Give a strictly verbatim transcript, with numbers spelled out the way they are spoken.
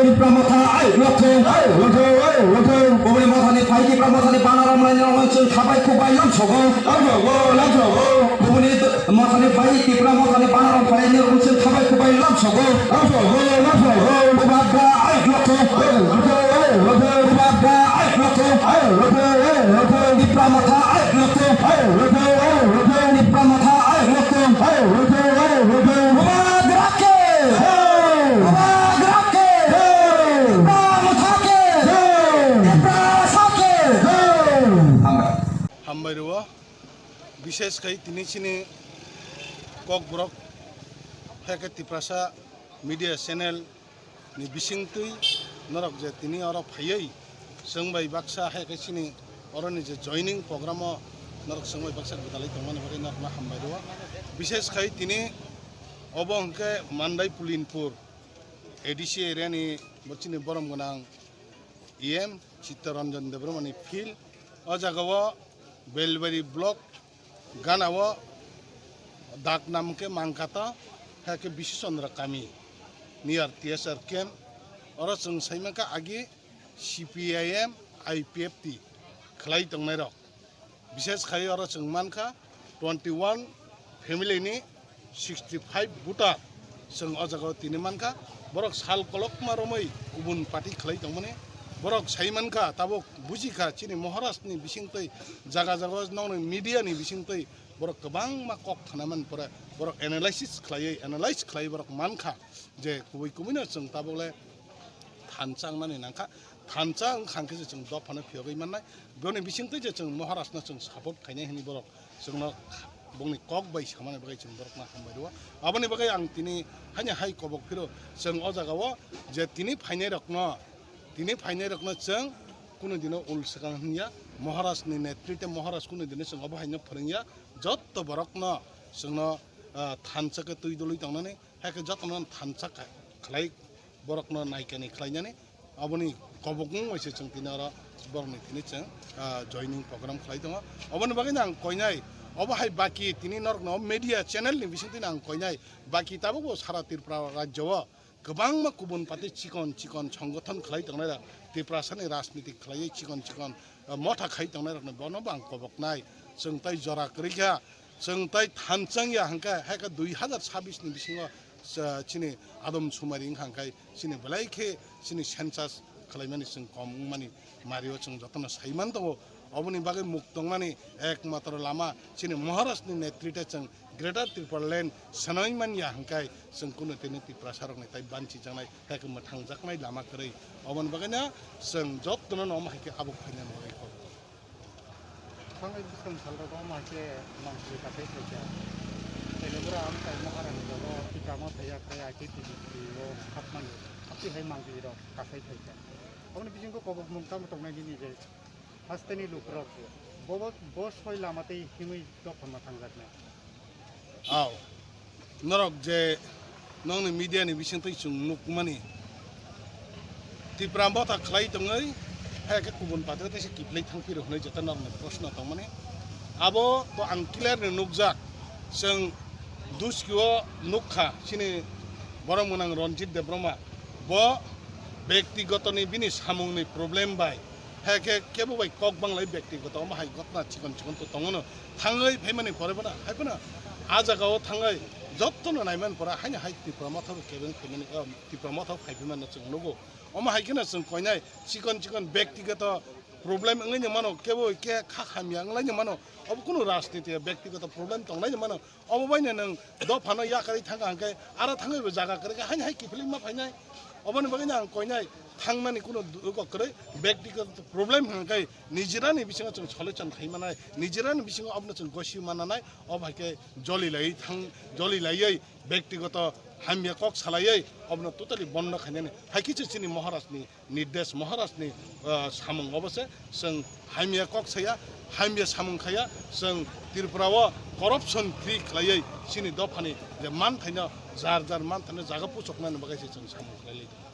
Tipra Motha, ai, lotho. Bubuni mothani phai Tipra Mothani banaram lainirokno chwng khabai khubai lamsogo. Bubuni mothani phai Tipra Mothani banaram phainairokno chwng khabai khubai lamsogo. Bubagra, ai, lotho. Bubagra, ai, lotho. Tipra Motha, ai, lotho. Tipra Motha, ai, lotho. Bubagra ke. Bubagra ke. Tipra Motha ke. Tiprasa ke. Hambai. Hambai rwo. Bishes khai tini chini Kokborok, hai khe Tiprasa media channel ni bisingtwi norok je tini oro phaiwi chwng bai baksa hai khe chini oroni je joining program o norok chwng bai baksa gwdalwi tongmani bagwi norokno hambai rwo. Bishes khai tini obo hwnkhe Mandai Pulinpur A D C area ni bo chini borom gwnang E M Chittaranjan Debbarma ni field. O jaga o Belbari block gana o dak nam khe Mangkata, hai khe Bishu Chandra kami near T S R camp. Oro chwng sai mankha agi C P I M, I P F T khlai tongnai rok. Bishes khai oro chwng mankha twenty one family ni sixty five voter chwng o jaga o tini mankha. Borok sal kolokma romwi kubun party khlai tongmani. Borok sai mankha, tabuk bujikha chini Maharaj ni bisingtwi jaga jaga o nokni media ni bisingtwi borok kwbangma kok thanaimani pore borok analysis khlaiwi, analyze khlaiwi borok mankha je kubui kubui no chwng tabuk le thansa wngnani nangkha. Thansa wngkha hwnkhe se chwng dophano phiyogwi mannai. Boni bisingtwi je chwng Maharajno chwng support khainai hwnwi borok chwngno bongni kok bai samani bagwi chwng borokno hambai rwo. Aboni bagwi ang tini haino hai kobok phiro chwng o jaga o je tini phainai rokno, tini phainai rokno chwng kunu dino ul swkang hwnya. Maharajni netrite Maharaj kunu dino chwng obo haino phwrwngya. Jotto borokno chwngno, ah, thansa khe twi dului tongnani, hai khe jotono thansa kha-, khlai borokno naikani khlainani. Aboni kobokmung bai se chwng tini oro borokni tini chwng, ah, joining program khlai tongo. Oboni bagwi no ang koinai, obo hai baki tini norokno media channel ni bising tini ang koinai, baki tabukbo sara Tripura rajyo o kwbangma kubun party chikon chikon songothon khlai tongnai rok, Tiprasani rajniti khlaiwi chikon chikon, ah, motha khai tongnai rokno bono bo ang koboknai. Chwng tai jora kwrwi kha, chwng tai thansa wngya hwnkhe, hai khe dui hazar chabbish ni bisingo, cha-, chini Adam Sumari wngkha hwnkhe chini belai khe chini census khlaimani chwng kom wngmani mario chwng jotono saiman tongo. Oboni bagwi muk tongmani ekmatro lama chini Maharajni netrite chwng Greater Tipraland swnamwi manya hwnkhe chwng kunu tini Tiprasarokni tai banchijaknai, hai khe mwthangjaknai lama kwrwi. Oboni bagwino chwng jotono omo hai khe abuk phainani bagwi kok. Thangwi bwskang salrogo omo hai khe mangpili kasai phaikha. Telebra amchai Maharani jogo tikamo thaiya khai I T T V o hapmani. Hapti hai mangpilirok kasai phaikha. Oboni bisingo kobokmung tamo tongnai nini je hasteni lukurok bo, bo soi lama tei himwi dophano thangjaknai. Aw, norok je nokni media ni bisingtwi chwng nukmani, Tipra Motha khlai tongwi, hai khe kubun party o teisa kiphilwi thangphiro hwnwi jeta norokni proshno tongmani. Abo to ang clear ni nukjak, chwng duski o nukha, chini borom gwnang Ranjit Debbarma, bo bektigoto ni bini samung ni problem bai, hai khe kebo bai kok banglai bektigoto, omo hai gotna chikon chikon to tongo no. Thangwi phaimani pore bono, hai phano a jaga o thangwi jotono naimani pore haino hai Tipra Motha bo kebeng phaimani, o, Tipra Motha phai phaimani chwng nugo. Omo hai kheno chwng koinai chikon chikon bektigoto problem wngwi no mano, kebo khe kha hamya wnglaino mano. Obo kunu rajniti bektigoto problem tonglaino mano. Obo baino nwng dophano yakarwi thangkha hwnkhe, aro thangwi bo jaga kwrwi khe haino hai kiphilwi ma phainai. Oboni bagwino ang koinai thangnani kunu du-, kok kwrwi, bektigoto problem hwnkhe nijirani bisingo chwng solution khai manai, nijirani bisingo obono chwng gosi mananai, obo hai khe joli laiwi thang, joli laiwi bektigoto hamya kok salaiwi obono totally bondo khainani. Hai khe se chini Maharajni nirdesh, Maharajni, ah, samung obo se, chwng hamya kok saya, hamya samung khaya, chwng Tripura o corruption free khlaiwi chini dophani je manthaino jar jar manthaino jaga puchuknani bagwi se chwng samung khlai lai tongo.